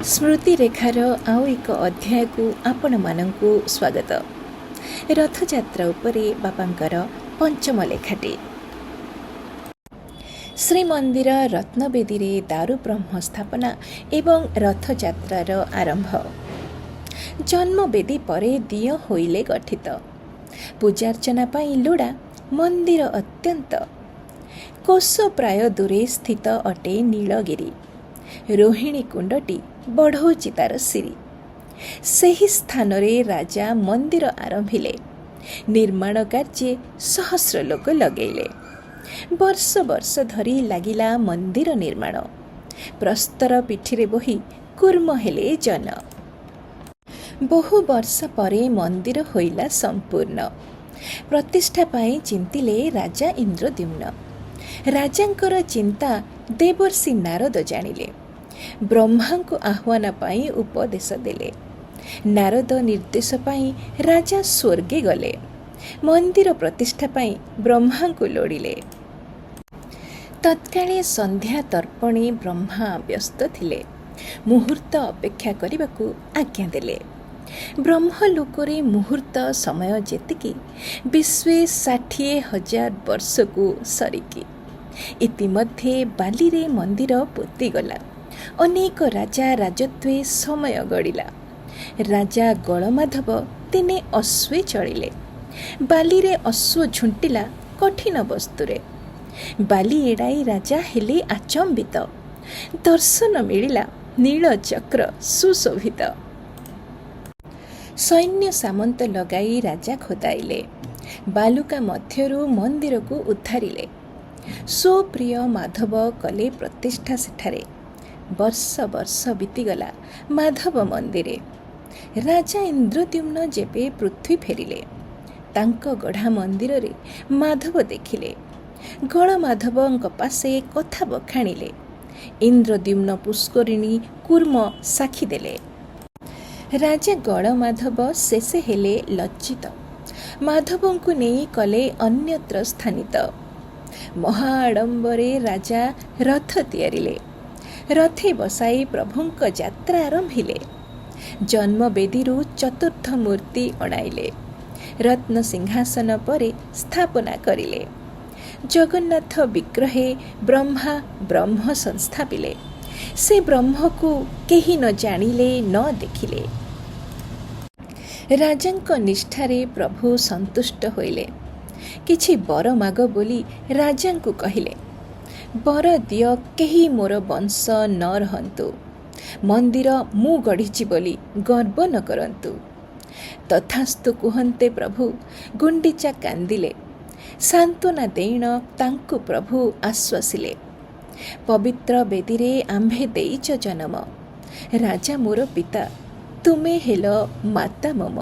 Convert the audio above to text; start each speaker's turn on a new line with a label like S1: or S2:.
S1: ସ୍ମୃତିରେଖାର ଆଉ ଏକ ଅଧ୍ୟାୟକୁ ଆପଣମାନଙ୍କୁ ସ୍ୱାଗତ। ରଥଯାତ୍ରା ଉପରେ ବାପାଙ୍କର ପଞ୍ଚମ ଲେଖାଟି। ଶ୍ରୀମନ୍ଦିର ରତ୍ନବେଦୀରେ ଦାରୁବ୍ରହ୍ମ ସ୍ଥାପନା ଏବଂ ରଥଯାତ୍ରାର ଆରମ୍ଭ। ଜନ୍ମବେଦୀ ପରେ ଦିଅଁ ହୋଇଲେ ଗଠିତ। ପୂଜାର୍ଚ୍ଚନା ପାଇଁ ଲୋଡ଼ା ମନ୍ଦିର ଅତ୍ୟନ୍ତ। କୋଶ ପ୍ରାୟ ଦୂରେ ସ୍ଥିତ ଅଟେ ନୀଳଗିରି। ରୋହିଣୀ କୁଣ୍ଡଟି ବଢ଼ଉଛି ତାର ଶିରୀ। ସେହି ସ୍ଥାନରେ ରାଜା ମନ୍ଦିର ଆରମ୍ଭିଲେ। ନିର୍ମାଣ କାର୍ଯ୍ୟେ ସହସ୍ର ଲୋକ ଲଗେଇଲେ। ବର୍ଷ ବର୍ଷ ଧରି ଲାଗିଲା ମନ୍ଦିର ନିର୍ମାଣ। ପ୍ରସ୍ତର ପିଠିରେ ବୋହି କୂର୍ମ ହେଲେ ଜନ। ବହୁ ବର୍ଷ ପରେ ମନ୍ଦିର ହୋଇଲା ସମ୍ପୂର୍ଣ୍ଣ। ପ୍ରତିଷ୍ଠା ପାଇଁ ଚିନ୍ତିଲେ ରାଜା ଇନ୍ଦ୍ରଦ୍ୟୁମ୍ନ। ରାଜାଙ୍କର ଚିନ୍ତା ଦେବର୍ଷି ନାରଦ ଜାଣିଲେ। ବ୍ରହ୍ମାଙ୍କୁ ଆହ୍ୱାନ ପାଇଁ ଉପଦେଶ ଦେଲେ। ନାରଦ ନିର୍ଦ୍ଦେଶ ପାଇଁ ରାଜା ସ୍ୱର୍ଗେ ଗଲେ। ମନ୍ଦିର ପ୍ରତିଷ୍ଠା ପାଇଁ ବ୍ରହ୍ମାଙ୍କୁ ଲୋଡ଼ିଲେ। ତତ୍କାଳେ ସନ୍ଧ୍ୟା ତର୍ପଣେ ବ୍ରହ୍ମା ବ୍ୟସ୍ତ ଥିଲେ। ମୁହୂର୍ତ୍ତ ଅପେକ୍ଷା କରିବାକୁ ଆଜ୍ଞା ଦେଲେ। ବ୍ରହ୍ମଲୋକରେ ମୁହୂର୍ତ୍ତ ସମୟ ଯେତିକି, ବିଶ୍ୱେ 60,000 ବର୍ଷକୁ ସରିକି। ଇତିମଧ୍ୟେ ବାଲିରେ ମନ୍ଦିର ପୋତିଗଲା। ଅନେକ ରାଜା ରାଜତ୍ୱେ ସମୟ ଗଡ଼ିଲା। ରାଜା ଗଳମାଧବ ଦିନେ ଅଶ୍ୱେ ଚଳିଲେ। ବାଲିରେ ଅଶ୍ୱ ଝୁଣ୍ଟିଲା କଠିନ ବସ୍ତୁରେ। ବାଲି ଏଡ଼ାଇ ରାଜା ହେଲେ ଆଚମ୍ବିତ। ଦର୍ଶନ ମିଳିଲା ନୀଳଚକ୍ର ସୁଶୋଭିତ। ସୈନ୍ୟ ସାମନ୍ତ ଲଗାଇ ରାଜା ଖୋଦାଇଲେ। ବାଲୁକା ମଧ୍ୟରୁ ମନ୍ଦିରକୁ ଉଦ୍ଧାରିଲେ। ସ୍ୱପ୍ରିୟ ମାଧବ କଲେ ପ୍ରତିଷ୍ଠା ସେଠାରେ। ବର୍ଷ ବର୍ଷ ବିତିଗଲା ମାଧବ ମନ୍ଦିରେ। ରାଜା ଇନ୍ଦ୍ରଦ୍ୟୁମ୍ନ ଯେବେ ପୃଥ୍ୱୀ ଫେରିଲେ, ତାଙ୍କ ଗଢ଼ା ମନ୍ଦିରରେ ମାଧବ ଦେଖିଲେ। ଗଳମାଧବଙ୍କ ପାଶେ କଥା ବଖାଣିଲେ। ଇନ୍ଦ୍ରଦ୍ୟୁମ୍ନ ପୁଷ୍କରିଣୀ କୂର୍ମ ସାକ୍ଷୀ ଦେଲେ। ରାଜା ଗଳମାଧବ ଶେଷେ ହେଲେ ଲଜ୍ଜିତ। ମାଧବଙ୍କୁ ନେଇ କଲେ ଅନ୍ୟତ୍ର ସ୍ଥାନିତ। ମହାଆଡ଼ମ୍ବରେ ରାଜା ରଥ ତିଆରିଲେ। ରଥେ ବସାଇ ପ୍ରଭୁଙ୍କ ଯାତ୍ରା ଆରମ୍ଭିଲେ। ଜନ୍ମବେଦୀରୁ ଚତୁର୍ଦ୍ଧ ମୂର୍ତ୍ତି ଅଣାଇଲେ। ରତ୍ନ ସିଂହାସନ ପରେ ସ୍ଥାପନା କରିଲେ। ଜଗନ୍ନାଥ ବିଗ୍ରହେ ବ୍ରହ୍ମା ବ୍ରହ୍ମ ସଂସ୍ଥାପିଲେ। ସେ ବ୍ରହ୍ମକୁ କେହି ନ ଜାଣିଲେ, ନ ଦେଖିଲେ। ରାଜାଙ୍କ ନିଷ୍ଠାରେ ପ୍ରଭୁ ସନ୍ତୁଷ୍ଟ ହୋଇଲେ। କିଛି ବର ମାଗ ବୋଲି ରାଜାଙ୍କୁ କହିଲେ। ବର ଦିଅ କେହି ମୋର ବଂଶ ନ ରହନ୍ତୁ। ମନ୍ଦିର ମୁଁ ଗଢ଼ିଛି ବୋଲି ଗର୍ବ ନ କରନ୍ତୁ। ତଥାସ୍ତୁ କୁହନ୍ତେ ପ୍ରଭୁ ଗୁଣ୍ଡିଚା କାନ୍ଦିଲେ। ସାନ୍ତ୍ୱନା ଦେଇଣ ତାଙ୍କୁ ପ୍ରଭୁ ଆଶ୍ୱାସିଲେ। ପବିତ୍ର ବେଦୀରେ ଆମ୍ଭେ ଦେଇଛ ଜନମ। ରାଜା ମୋର ପିତା, ତୁମେ ହେଲ ମାତା ମମ।